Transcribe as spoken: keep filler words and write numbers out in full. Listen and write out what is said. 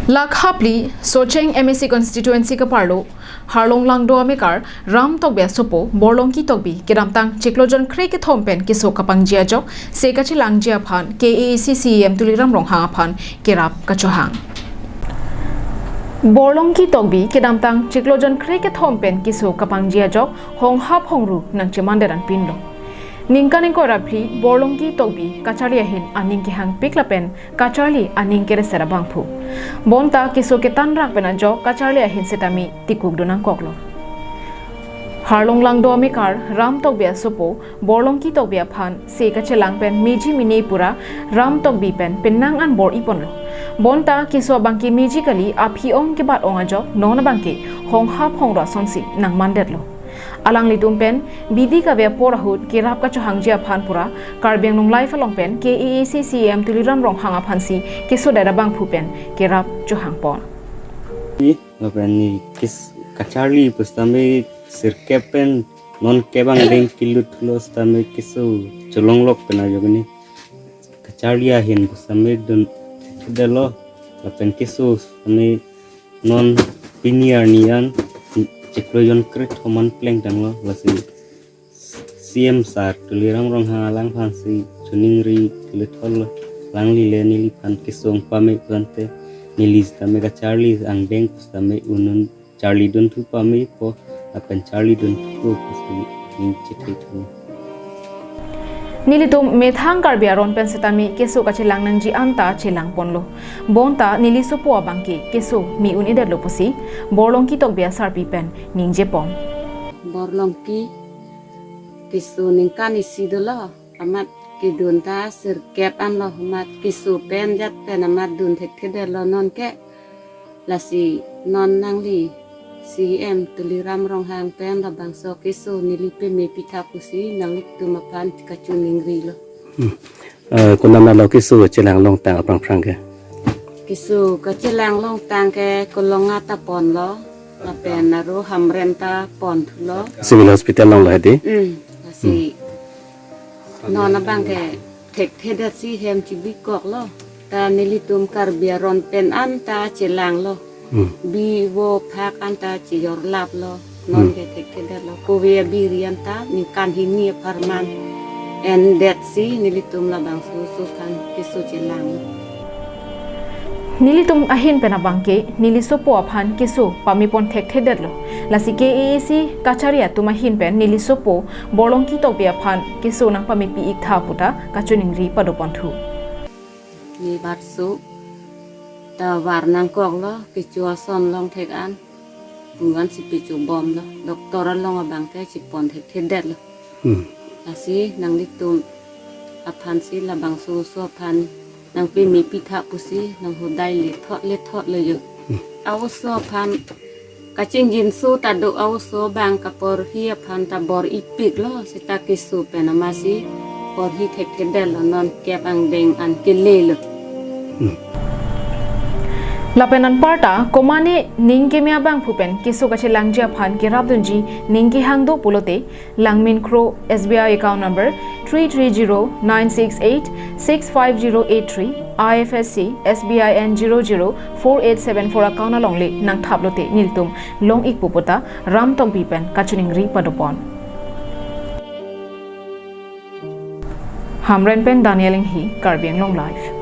Lakhapli Socheng M A C constituency kaparlo Harlong Langdo amekar Ram Tokbi asopo Borlongki Tokbi kedamtang chiklo jon kre kethom pen keso kapangji ajok se kachelangji aphan K A A C C E M Tuliram Ronghang aphan kerap kachohang. Borlongki Tokbi kedamtang chiklo jon kre kethom pen keso kapangji ajok honghap hongru nangchemandet anpinlo. Ningkan ingkoi ra phli Borlongki Tokbi kacharli ahin aning kehangpik lapen kacharli aning kereser abangphu. Bonta keso ketanrak pen ajok kacharli ahin setame tikuk do nangkoklo. Harlong Langdo amekar Ram Tokbi asopo Borlongki Tokbi aphan se kachelang pen meji mine pura Ram Tokbi pen penang an bor-iponlo. Bonta keso abangke meji kali, aphi ong kebat ong ajok non abangke honghap hongru asonsi nangmandetlo. Alanglitum pen bidi kave apor ahut kerap kachohangji aphan pura Karbi Anglong Live along pen K A A C C E M Tuliram Ronghang aphansi kesodet abangphu pen kerap chohangpon. Lapen ne kes kacharli pusitame sirkep pen non kep angdeng kelut thulo sitame keso cholonglok pen ajok ne kacharli ahin pusitame dun thedetlo lapen keso sitame non pini arni an chiklo jon kre kethom an plengtanglo, lasi C M sir Tuliram Ronghang alangphansi choningri kele thol, alanglile neliphan keso pame pu tangte neli sitame kacharli angdeng pusitame un'un charli dunthu pamepo lapen charli dunthupo pusi ning chethethu. Nelitum methang Karbi aron pen setame keso kachelang nangji anta chelangponlo. Bonta neli sopo abangke keso me-un-edetlo pusi Borlongki Tokbi asarpi pen ningjepon. Borlongki keso ningkan isi dolo, amat kedun ta sirkep anlo, amat keso pen jat pen amat dun thekthedetlo nonke. Lasi non nangli C E M Tuliram Ronghang pen labangso keso neli peme pitha pusi nanglitum aphan kachoningrilo. Hmm. Eh, konat lo keso chelang longtang aphrang phrang ke? Keso kachelang longtang ke Kolonga ta ponlo, lapen aro Hamren ta pon thulo. Civil Hospital along lo hedi? Hmm. Lasi non abangke thekthedetsi hem chibikoklo. Ta nelitum Karbi aron pen anta chelanglo. Hmm. Bi vo phak anta chejorlaplo. Nonke thekthedetlo. Kove abiri anta ningkan hini apharman endetsi nelitum labangso oso aphan keso chelanglo. Nelitum ahin pen abangke neli sopo aphan keso pamepon thekthedetlo. Lasi K A A C kachari atum ahin pen neli sopo Borlongki Tokbi aphan keso nangpamepi-iktha puta kachoningri padoponthu. Ne barso ta var nangkoklo, kecho ason longthek an, pu ansi pechobomlo, doctor along abangke chepon thekthedetlo. Hmm. Lasi nanglitum aphansi labangso oso aphan nangpeme pitha pusi nanghodai lethot lethotlo jo. Hmm. A-oso aphan kachingjinso ta do, a-oso abang kaporhi aphan ta bor-ipiklo, seta keso pen amatsi porhi thekthedetlo, non kep angdeng an kelelo. Hmm. Lapen anparta komatne ning keme abangphu pen keso kachelangji aphan kerapdunji ning kehang do pulote, Langmin Kro S B I account number three three zero nine six eight six five zero eight three, I F S C S B I N zero zero four eight seven four account alongle nangthaplote nelitum long-ikpo puta Ram Tokbi pen kachoningri padopon. Hamren pen Daniel Inghi, Karbi Anglong Live.